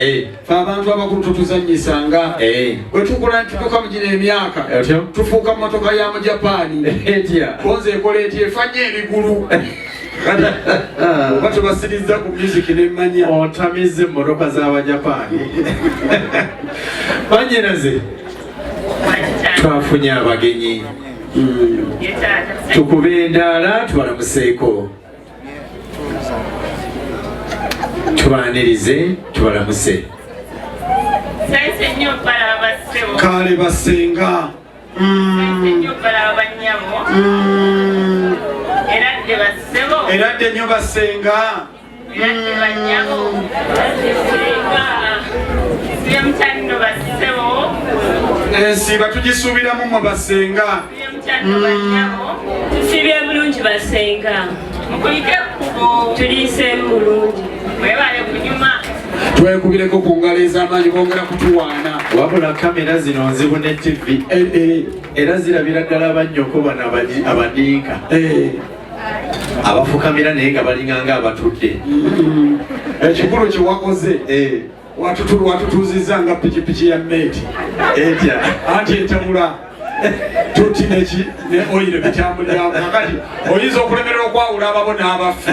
Fe abantu abakulu totuzanyisanga. Bwe tukula nitutuuka mu gino emyaka, tufuuka mmotoka ya mu Japaani. Konze ekola etya? Efa nnyo ebigulu. Oba tebasiriza ku music nemmanya. Otamiza emmotoka z'Abajapaani. Banyinaze, twafunye abagenyi. Tukube endaala, tubalamuseeko, tubanirize, tubalamuse. Kale basenga. Eradde nnyo basenga. Ensiiba tugisuubiramu mwe basenga. Tusibye bulungi basenga. Mukulike ekkubo. Tuliiseemu bulungi. Mwebale kunyuma. Twekubireko ku ngalo ez'amaanyi, bongera kutuwaana. Wabula kamera zino nzibu ne TV. Era zirabira ddala bannyoko bano abadinka abafukamira naye nga balinganga abatudde. Ekikulu kyewakoze, watutuuzizza nga pikipiki ya meeti. Etya? Anti etabula tuti neki ne oyiro bitambuliramu. Kakati oyinza okulemerera okwawula ababo n'abaffe.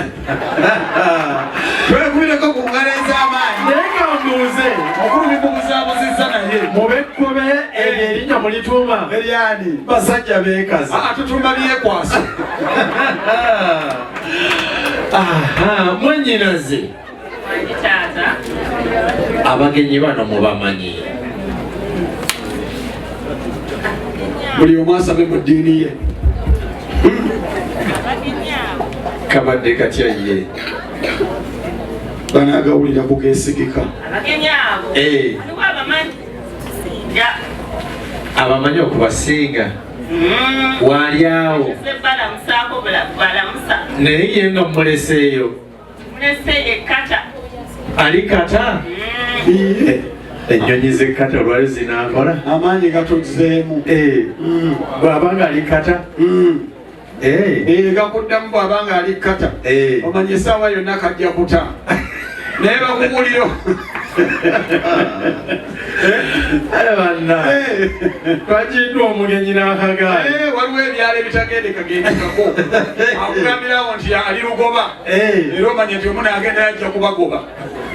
Twekubireko ku ngalo ez'amaanyi. Naye kambuuze. Omukulu bimubuzabuzizza naye. Mubekkobe eryo erinnya mulituuma? Eryani? Basajja beekaza. Tutuma byekwaso. Mwannyinaze, abagenyi bano mubamanyi? Buli omu asabe mu ddiini ye. Kabadde katya ye? Banagawulira kugesigika. Abamanyi okubasinga waali awo, naye ye nga mumuleseeyo ali kata. Ennyonyi z'ekkata olwali zinaakola. Amaanyi gatuzeemu. Bw'aba nga ali kata. Gakuddamu bw'aba nga ali kata. Omanye essaawa yonna kajja kuta, naye bakubuulira. Banna, twakiddwa omugenyi n'akagaali. Waliwo ebyalo ebitagendekagendekako. Akugambirawo nti ali lugoba, era omanye nti omu naagenda yajja kubagoba.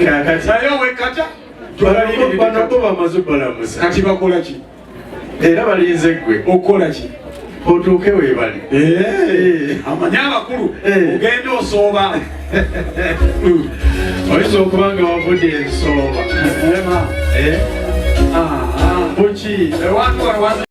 Naye owekata. Bano bo bamaze balamusa. Kati bakola ki? Era balinze ggwe. Okukola ki? Otuuke weebali. Amanyi abakulu, ogenda osooba. Oyinza okuba nga wavudde ensooba. Buki? Ewantu wano.